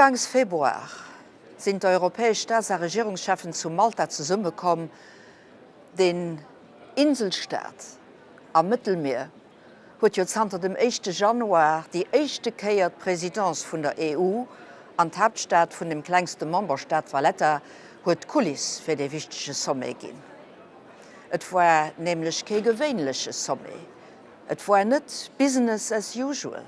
Ugangs Februar sinn d'europäesch Staats a Regierungscheffen zu Malta zesummekomm. Den Inselstaat am Mëttelmier huet jo zanter dem éischte Januar déi éischte Kéier d'Presidence vun der EU an d'Haaptstad vun dem klengste Memberstaat Valletta huet d'Kuliss fir dee wichtege Sommet ginn. Et war nämlech kee gewéinleche Sommet, et war net Business as usual.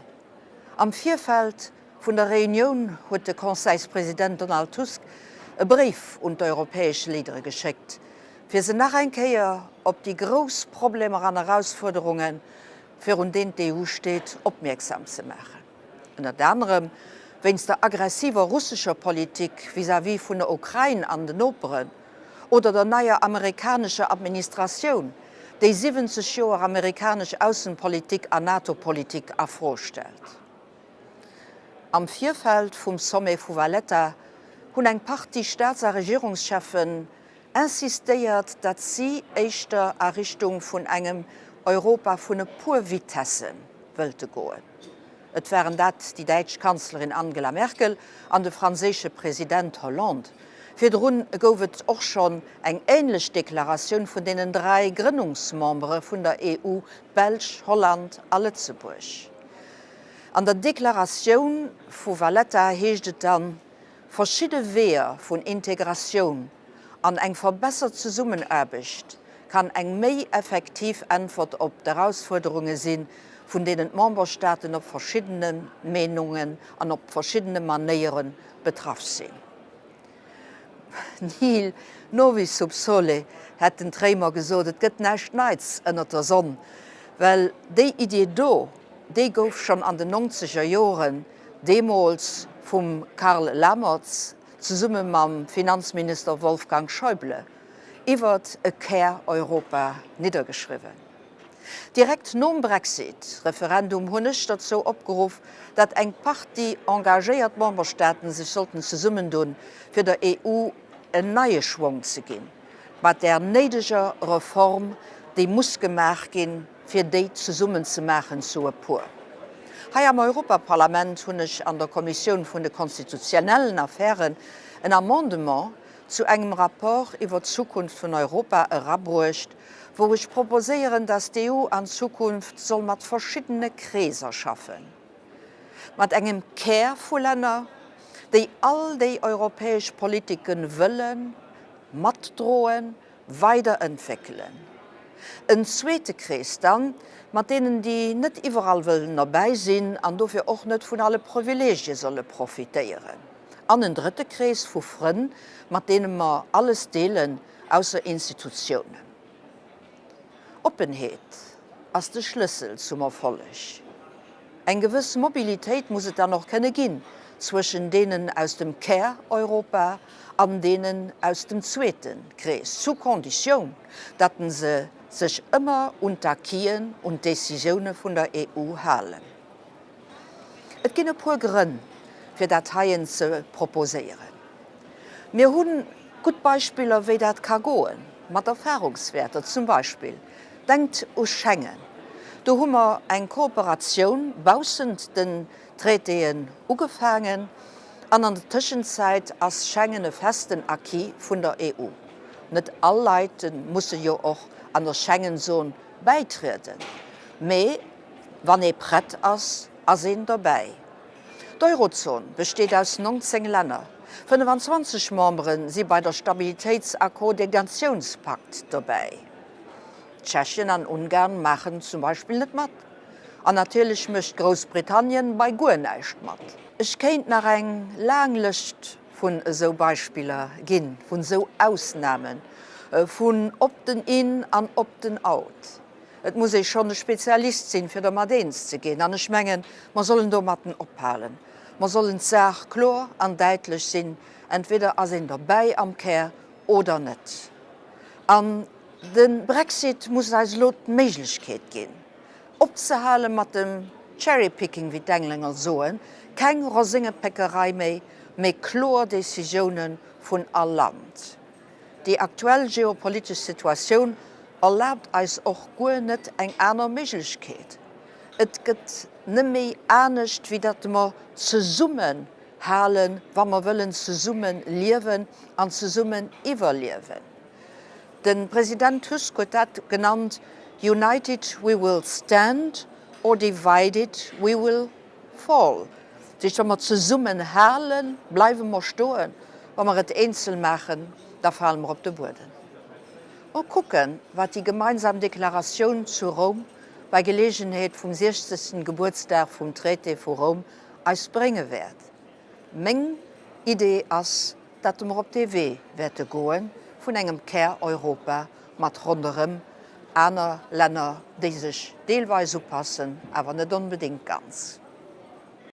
Am Virfeld vun der Reunioun huet de Conseilspresident Donald Tusk e Bréif un d'europäesch Leadere geschéckt, fir se nach eng Kéier op déi grouss Problemer an Erausfuerderungen, virun deen d'EU steet, opmierksam ze maachen. Ënnert anerem wéinst der aggressiver russescher Politik vis-à-vis vun der Ukrain an den Noperen oder der neier amerikanescher Administratioun, déi 70 Joer amerikanesch Aussenpolitik an NATO-Politik a Fro stellt. Am Virfeld vum Sommet vu Valletta hunn eng Partie Staats a Regierungscheffen insistéiert, datt si éischter a Richtung vun engem Europa vun e puer Vitesse wëllte goen. Et waren dat déi däitsch Kanzlerin Angela Merkel an de franséische President Hollande. Virdrun gouf et och schonn eng änlech Deklaratioun vun deenen 3 Grënnungsmembere vun der EU, d'Belsch, Holland a Lëtzebuerg. An der Deklaratioun vu Valletta heescht et dann, Verschidde Weeër vun Integratioun an eng verbessert Zesummenaarbecht kann eng méi effektiv Äntwert op d'Erausfuerderunge sinn, vun deenen d'Memberstaaten op verschiddene Meenungen an op verschiddene Manéiere betraff sinn. Nihil novi sub sole, hätten d'Réimer gesot, et gëtt näischt Neits ënnert der Sonn, well déi Idee do, déi gouf schonn an den nonzeger Joren, deemools vum Karl Lammerts zesumme mam Finanzminister Wolfgang Schäuble, iwwert e Kär-Europa niddergeschriwwen. Direkt nom Brexit-Referendum hunn ech derzou opgeruff, dat eng Partie engagéiert Memberstaaten sech sollten zesummendunn, fir der EU en neie Schwong ze ginn, mat där néideger Reform, déi muss gemaach ginn, fir déi zesummen ze maachen zu e puer. Hei am Europaparlament hunn ech an der Kommissioun vun de konstitutionellen Affären en Amendement zu engem Rapport iwwer d'Zukunft vun Europa erabruecht, wou ech proposéieren, dass d'EU an Zukunft soll mat verschiddene Kreeser schaffen, mat engem Kär vu Länner, déi all déi europäesch Politiken wëllen matdroen, weiderentwéckelen. En zweete Krees dann, mat deenen, déi net iwwerall wëllen derbäi sinn an dofir och net vun alle Privilegie solle profitéieren. An en drëtte Krees vu Frënn, mat deene mer alles deelen, ausser Institutiounen. Oppenheet ass de Schlëssel zum Erfolleg. Eng gewëss Mobilitéit muss et dann och kënne ginn zwëschen deenen aus dem Kär-Europa an deenen aus dem zweete Krees, sous condition, datt se sech ëmmer un d'Acquisen, un d'Décisioune vun der EU halen. Et ginn e puer Grënn, fir dat heien ze proposéieren. Mir hu gutt Beispiller, wéi dat ka goen, mat Erfahrungswäerter. Zum Beispill, denkt u Schengen. Do hu mer eng Kooperatioun baussent den Traitéen ugefaangen an an der Tëschenzäit ass Schengen e festen Acquis vun der EU. Net all Leit musse jo och an der Schengen-Zon bäitrieden, mee wann ee prett ass, ass een derbäi. D'Eurozon besteet aus 19 Länner. 25 Membere si bei der Stabilitéits a Koordinatiounspakt dobäi. Tschechien an Ungarn maachen zum Beispill net mat. An natierlech mécht Groussbritannien bei guer näischt mat. Ech kéint nach eng laang Lëscht vun esou Beispiller ginn, vun esou Ausnamen, vun Opten-in an Opten-out. Et muss ee schonn e Spezialist sinn, fir domat eens ze ginn. An ech mengen, mer sollen domatten ophalen. Mer sollen d'Saach kloer an däitlech sinn, Entweder ass een derbäi am Kär oder net. An de Brexit muss eis elo d'Méiglechkeet ginn, opzehale mat dem cherry picking, wéi d'Englänner soen, keng Roséngepéckerei méi, mee kloer Décisioune vun all Land. Déi aktuell geopolitesch Situatioun erlaabt eis och guer net eng aner Méiglechkeet. Et gëtt neméi anescht, wéi datt mer zesummen. halen, wa mer wëllen zesumme liewen an zesummen iwwerliewen. De President Tusk huet dat genannt, United we will stand or divided we will fall. Dat heescht, wa mer zesummen halen, bleiwe mer stoen, wa mer et eenzel maachen, da fale mer op de Buedem. Mol kucken, wat déi gemeinsam Deklaratioun zu Roum bei Geleegenheet vum 60. Gebuertsdag vum Traité vu Roum eis brénge wäert. Meng Idee ass, datt mer op dee Wee wäerte goe vun engem Kär-Europa mat ronderëm aner Länner, déi sech deelweis upassen, awer net onbedéngt ganz.